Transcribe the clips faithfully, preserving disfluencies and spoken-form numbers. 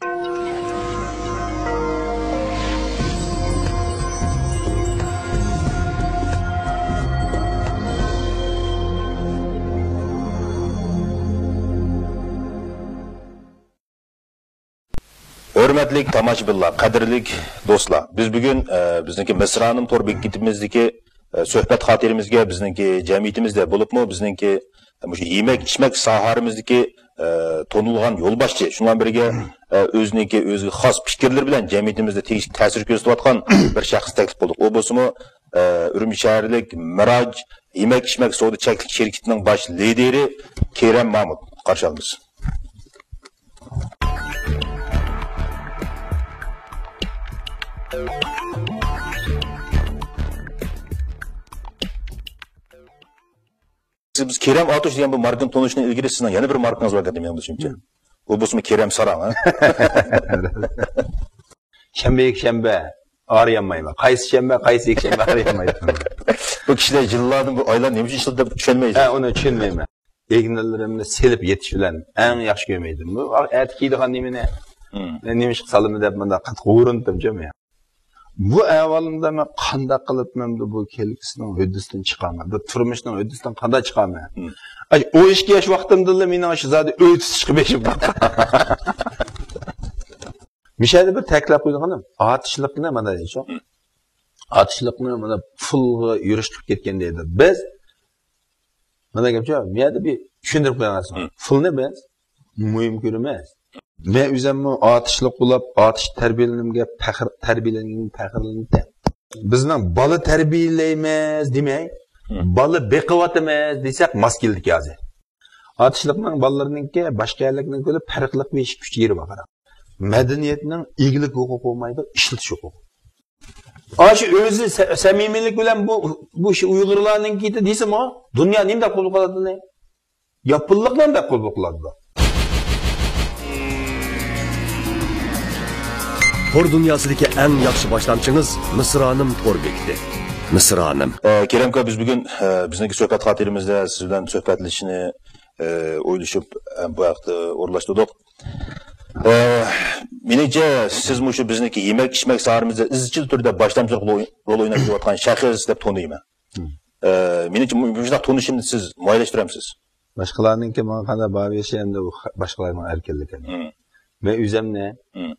ھۆرمەتلىك تاماشىبىنلار، قەدىرلىك دوستلار، بىز بۈگۈن، ئە، بىزنىڭكى مىسرانىم تور بېكىتىمىزدىكى، ئە، سۆھبەت خاتىرىمىزگە بىزنىڭكى جەمئىيىتىمىزدە بولۇپمۇ بىزنىڭكى مۇشۇ يېمەك-ئىچمەك ساھەمىزدىكى، ئە، تونۇلغان يولباشچى، شۇنىڭ بىلەن بىرگە، ئە، ئۆزىنىڭكى ئۆزىگە خاس پىكىرلىرى بىلەن جەمئىيىتىمىزدە تېگىشلىك تەسىر كۆرسىتىۋاتقان بىر شەخسنى تەكلىپ قىلدۇق. ئۇ بولسىمۇ، ئە، ئۈرۈمچى شەھەرلىك مىراج يېمەك-ئىچمەك سودا چەكلىك شىركىتىنىڭ باش لىدىرى كېرەم مامۇت. قارشى ئالىمىز. سىز، بىز كېرەم ئاتۇش دېگەن بۇ ماركىنى تونۇشتىن ئىلگىرى سىزنىڭ يەنە بىر ماركىڭىز بار ئىكەن، مېنىڭ بىلىشىمچە. ئۇ بولسىمۇ كېرەم ساراڭ، ھە؟ شەنبە، يەكشەنبە ئارىيالمايمەن. قايسى شەنبە، قايسى يەكشەنبە ئارىيالمايمەن. بۇ كىشىلەر يىللاردىن بۇ ئايلار نېمە ئۈچۈن ئىشلىتىلدى دەپ چۈشەنمەيسىز. ھە، ئۇنى چۈشەنمەيمەن. ئىگنىلىرىمنى سېلىپ يېتىش بىلەن ئەڭ ياخشى كۆرمەيدۇ. بۇ ئەتە كىيىدىغان نېمىنى، مم، نېمىشقا سالىمەن دەپ مۇنداق قاتتىق ھۇرۇندۇم جۇمۇ. بۇ ئەھۋالىمدا مەن قانداق قىلىپ مەن بۇ، بۇ كەلگۈسىنىڭ ھۆددىسىدىن چىقارمەن؟ بۇ تۇرمۇشنىڭ ھۆددىسىدىن قانداق چىقارمەن؟ مم. ئاي، ئون ئىككى ياش ۋاقتىمدىنلا مېنىڭ شۇ زادى ئۆي تۇتۇشقا بېشىم قاتقان. مىشەدە بىر تەكىتلەپ قويىدىغىنىم، ئاتۇشلۇقنى مانا دەيدۇ. مم. ئاتۇشلۇقنى مانا پۇلغا يۈرۈش قىلىپ كەتكەن دەيدۇ. بىز مانا گەپچۇ، بۇ يەردە بىر چۈشەندۈرۈپ قويغان. مم. پۇلنى بىز مۇھىم كۆرىمىز. مەن ئۆزۈممۇ ئاتۇشلۇق بولۇپ، ئاتۇش تەربىيەلىنىمگە پەخىر، تەربىيەلەنگىنىمگە پەخىرلىنىمەن. بىزنىڭ بالا تەربىيەلەيمىز دېمەي، مم، بالا بېقىۋاتىمىز دېسەك ماس كېلىدىكەن ھازىر. ئاتۇشلۇقنىڭ بالىلىرىنىڭكى باشقا يەرلىكىنىڭ كۆرە پەرقلىق بىر ئىككى ئۈچ يېرى بار، قاراڭ. مەدەنىيەتنىڭ ئىگىلىك ھوقۇقى بولمايدۇ، ئىشلىتىش ھوقۇقى. ئاشۇ ئۆزى سە-، سەمىمىيلىك بىلەن بۇ، بۇ ئىش ئۇيغۇرلارنىڭكى دېسىمۇ، دۇنيا نېمە دەپ قوبۇل قىلاتتى؟ ياپونلۇقلار دەپ قوبۇل قىلاتتى. تور دۇنياسىدىكى ئەڭ ياخشى باشلامچىڭىز مىسرانىم تور بېكىتى. مىسرانىم. ئە، كېرەم ئاكا، بىز بۈگۈن، ئە، بىزنىڭكى سۆھبەت خاتىرىمىزدە سىز بىلەن سۆھبەتلىشىشنى، ئە، ئويلىشىپ، ئە، بۇ ھەقتە ئورۇنلاشتۇردۇق. ئە، مېنىڭچە، سىز مۇشۇ بىزنىڭكى يېمەك-ئىچمەك ساھەمىزدە ئىزچىل تۈردە باشلامچىلىق رول، رول ئويناپ كېلىۋاتقان شەخس دەپ تونۇيمەن. مم. ئە، مېنىڭچە، مۇ-، مۇشۇنداق تونۇشۇمنى سىز مۇئەييەنلەشتۈرەمسىز؟ باشقىلارنىڭكى ماڭا قانداق باھا بېرىشى ئەمدى ئۇ خ-، باشقىلارنىڭ ئەركىنلىكى. مم. مەن ئۆزۈمنى مم.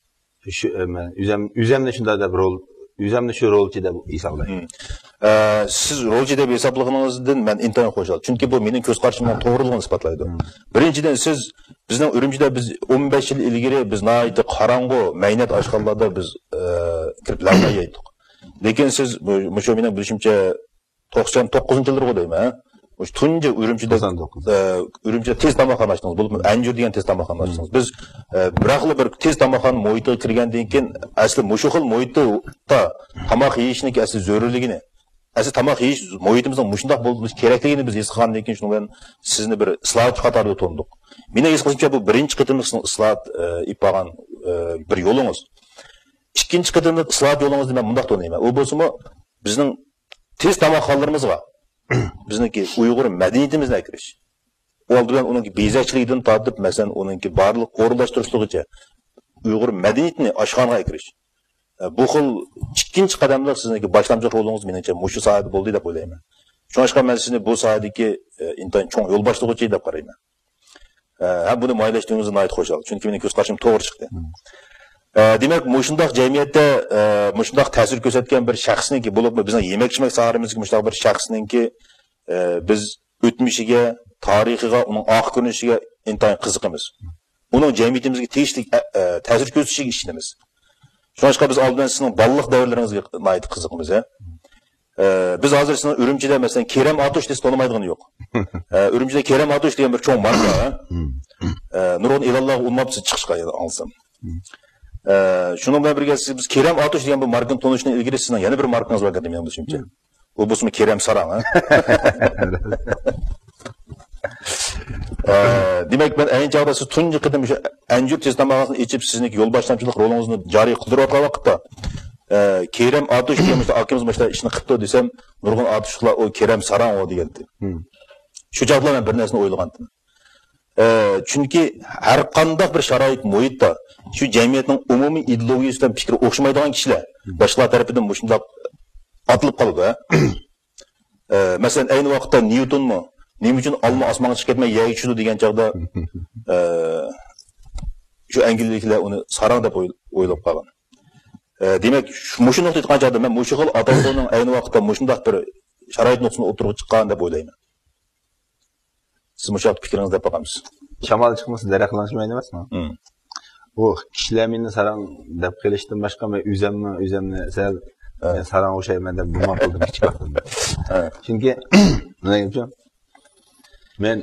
شۇ، ئە، مەن ئۆزۈم، ئۆزۈمنى شۇنداق دەپ رول، ئۆزۈمنى شۇ رولچى دەپ ھېسابلايمەن. مم. ئە، سىز رولچى دەپ ھېسابلىغىنىڭىزدىن مەن ئىنتايىن خۇشال. چۈنكى بۇ مېنىڭ كۆز قارىشىمنىڭ توغرىلىقىنى ئىسپاتلايدۇ. مم. بىرىنچىدىن، سىز بىزنىڭ ئۈرۈمچىدە بىز ئون بەش يىل ئىلگىرى بىز ناھايىتى قاراڭغۇ، مەينەت ئاشخانىلاردا بىز، ئە، كىرىپ لەڭمەي يەيتتۇق. لېكىن سىز بۇ، مۇشۇ مېنىڭ بىلىشىمچە، توقسان توققۇزىنچى يىللىرىغۇ دەيمەن، ھە؟ مۇشۇ تۇنجى ئۈرۈمچىدە، توقسان توققۇز. ئە، ئۈرۈمچىدە تېز تاماقخانا ئاچتىڭىز، بولۇپمۇ ئەنجۈر دېگەن تېز تاماقخانا ئاچتىڭىز. بىز، ئە، بىراقلا بىر تېز تاماقخانا مۇھىتىغا كىرگەندىن كېيىن، ئەسلى مۇشۇ خىل مۇھىتتا تاماق يېيىشنىڭكى ئەسلى زۆرۈرلۈكىنى، ئەسلى تاماق يېيىش مۇھىتىمىزنىڭ مۇشۇنداق بولۇشى كېرەكلىكىنى بىز ھېس قىلغاندىن كېيىن، شۇنىڭ بىلەن سىزنى بىر ئىسلاھاتچى قاتارىدا تونۇدۇق. مېنىڭ ھېس قىلىشىمچە، بۇ بىرىنچى قېتىملىق سىزنىڭ ئىسلاھات، ئە، ئېلىپ بارغان، ئە، بىر يولىڭىز. ئىككىنچى قېتىملىق ئىسلاھات يولىڭىزنى مەن مۇنداق تونۇيمەن. ئۇ بولسىمۇ بىزنىڭ تېز تاماقخانىلىرىمىزغا بىزنىڭكى ئۇيغۇر مەدەنىيىتىمىزنى ئەكىرىش. ئۇ ئالدى بىلەن ئۇنىڭكى بېزەكچىلىكىدىن تارتىپ، مەسىلەن، ئۇنىڭكى بارلىق ئورۇنلاشتۇرۇشلىرىغىچە ئۇيغۇر مەدەنىيىتىنى ئاشخانىغا ئەكىرىش. ئە، بۇ خىل ئىككىنچى قەدەملىك سىزنىڭكى باشلامچىلىق رولىڭىز، مېنىڭچە، مۇشۇ ساھەدە بولدى دەپ ئويلايمەن. شۇڭلاشقا مەن سىزنى بۇ ساھەدىكى، ئە، ئىنتايىن چوڭ يولباشچىغۇچى دەپ قارايمەن. ئە، ھەم بۇنى مۇئەييەنلەشتۈرگىنىڭىزدىن ناھايىتى خۇشال. چۈنكى مېنىڭ كۆز قارىشىم توغرا چىقتى. مم. ئە، دېمەك، مۇشۇنداق جەمئىيەتتە، ئە، مۇشۇنداق تەسىر كۆرسەتكەن بىر شەخسنىڭكى، بولۇپمۇ بىزنىڭ يېمەك-ئىچمەك ساھەمىزدىكى مۇشۇنداق بىر شەخسنىڭكى، ئە، بىز ئۆتمۈشىگە، تارىخىغا، ئۇنىڭ ئارقا كۆرۈنۈشىگە ئىنتايىن قىزىقىمىز. ئۇنىڭ جەمئىيىتىمىزگە تېگىشلىك، ئە، ئە، تەسىر كۆرسىتىشىگە ئىشىنىمىز. شۇڭلاشقا بىز ئالدى بىلەن سىزنىڭ بالىلىق دەۋرلىرىڭىزگە ناھايىتى قىزىقىمىز، ھە. ئە، بىز ھازىر سىزنىڭ ئۈرۈمچىدە، مەسىلەن، كېرەم ئاتۇش دېسە تونۇمايدىغىنى يوق. ئە، ئۈرۈمچىدە كېرەم ئاتۇش دېگەن بىر چوڭ ماركا، ھە. ئە، نۇرغۇن ئېلانلارغا ئۇلىنىپ سىز چىقىشقا ئاڭلىسام. ئە، شۇنىڭ بىلەن بىرگە سىز، بىز كېرەم ئاتۇش دېگەن بۇ ماركىنى تونۇشتىن ئىلگىرى سىزنىڭ يەنە بىر ماركىڭىز بار ئىكەن، مېنىڭ بىلىشىمچە. ئۇ بولسىمۇ كېرەم ساراڭ، ھە؟ ئە، دېمەك، مەن ئەينى چاغدا سىز تۇنجى قېتىم شۇ ئەنجۈر تېز تاماقخانىسىنى ئېچىپ، سىزنىڭكى يول باشلامچىلىق رولىڭىزنى جارى قىلدۇرۇۋاتقان ۋاقىتتا، ئە، كېرەم ئاتۇش دېگەن مۇشۇ ئاكىمىز مۇشۇ ئىشنى قىپتۇ دېسەم، نۇرغۇن ئاتۇشلۇقلار، «ئۇ كېرەم ساراڭ ئۇ» دېگەنتى. مم. شۇ چاغدا مەن بىر نەرسىنى ئويلىغانتىم. ئە، چۈنكى ھەر قانداق بىر شارائىت مۇھىتتا شۇ جەمئىيەتنىڭ ئومۇمىي ئىدېئولوگىيىسى بىلەن پىكرى ئوخشىمايدىغان كىشىلەر باشقىلار تەرىپىدىن مۇشۇنداق ئاتىلىپ قالىدۇ، ھە. ئە، مەسىلەن، ئەينى ۋاقىتتا نيۇتونمۇ نېمە ئۈچۈن ئالما ئاسمانغا چىقىپ كەتمەي يەرگە چۈشىدۇ دېگەن چاغدا، ئە، شۇ ئەنگلىيەلىكلەر ئۇنى ساراڭ دەپ ئوي-، ئويلاپ قالغان. ئە، دېمەك، شۇ، مۇشۇ نۇقتا ئېيتقان چاغدا مەن مۇشۇ خىل ئاتالغۇنىڭ ئەينى ۋاقىتتا مۇشۇنداق بىر شارائىت نۇقتىسىنى ئوتتۇرىغا چىققان دەپ ئويلايمەن. سىز مۇشۇ ھەقتە پىكرىڭىزنى دەپ باقامسىز؟ شامال چىقمىسا، دەرەخ لىڭشىمايدۇ ئەمەسمۇ؟ مم. ئۇ كىشىلەر مېنى ساراڭ دەپ قېلىشتىن باشقا، مەن ئۆزۈممۇ ئۆزۈمنى سەل، ھە، مەن ساراڭغا ئوخشايمەن دەپ گۇمان قىلدىم كىچىك ۋاقتىمدا. ھە. چۈنكى، نېمە ئۈچۈن؟ مەن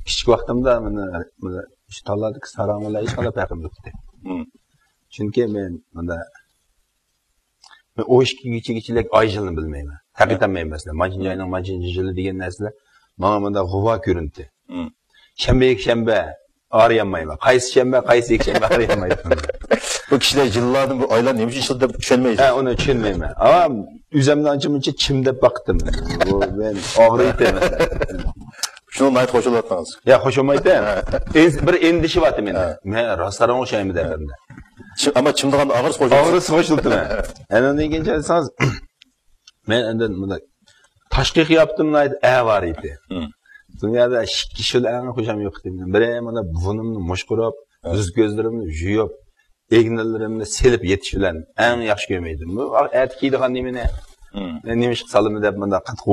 كىچىك ۋاقتىمدا مانا، مانا شۇ تالادىكى ساراڭ بىلەن ھېچقانداق پەرقىم يوق ئىدى. مم. چۈنكى مەن مانا، مەن ئون ئىككى كېچىگىچىلىك ئاي يىلنى بىلمەيمەن. ھەقىقەتەن بىلمەيمەن مەسىلەن. مانچىنچى ئاينىڭ مانچىنچى يىلى دېگەن نەرسىلەر ماڭا مانا غۇۋا كۆرۈندى. مم. شەنبە، يەكشەنبە ئارىيالمايمەن. قايسى شەنبە، قايسى يەكشەنبە ئارىيالمايمەن. بۇ كىشىلەر يىللاردىن بۇ ئايلار نېمە ئۈچۈن يىل دەپ چۈشەنمەيسىز؟ ھە، ئۇنى چۈشەنمەيمەن. ئەمما ئۆزۈمنى ئانچە-مۇنچە چىم دەپ باقتىم. بۇ مەن ئاغرىيتتى مەسىلەن. شۇنىڭغا ناھايىتى خوش بولۇۋاتىسىز. يا، خوش بولمايتتىم. ئەنس-، بىر ئەندىشە بارتى مېنىڭ. ھە. مەن راست ساراڭ ئوخشايمەن دەپ ئەمدى. چىم، ئەمما چىم دېگەندە ئاغرىسى خوش. ئاغرىسى خوش بولدى مەن. ئەنە ئۇنىڭدىن كېيىن قارىسىڭىز، مەن ئەندىن مۇنداق تاشقى قىياپىتىم ناھايىتى ئەۋارە ئىدى. مم. دۇنيادا ئىككى كىشىدىن ئەڭ خۇشام يوق ئىدى. بىرى مانا بۇرنۇمنى مۇشقۇرۇپ، ھە، يۈز كۆزلىرىمنى يۇيۇپ، ئىگنىلىرىمنى سېلىپ يېتىش بىلەن ئەڭ ياخشى كۆرمەيدۇ. بۇ ئەتە كىيىدىغان نېمىنى، مم، مەن نېمىشقا سالىمەن دەپ مۇنداق قاتتىق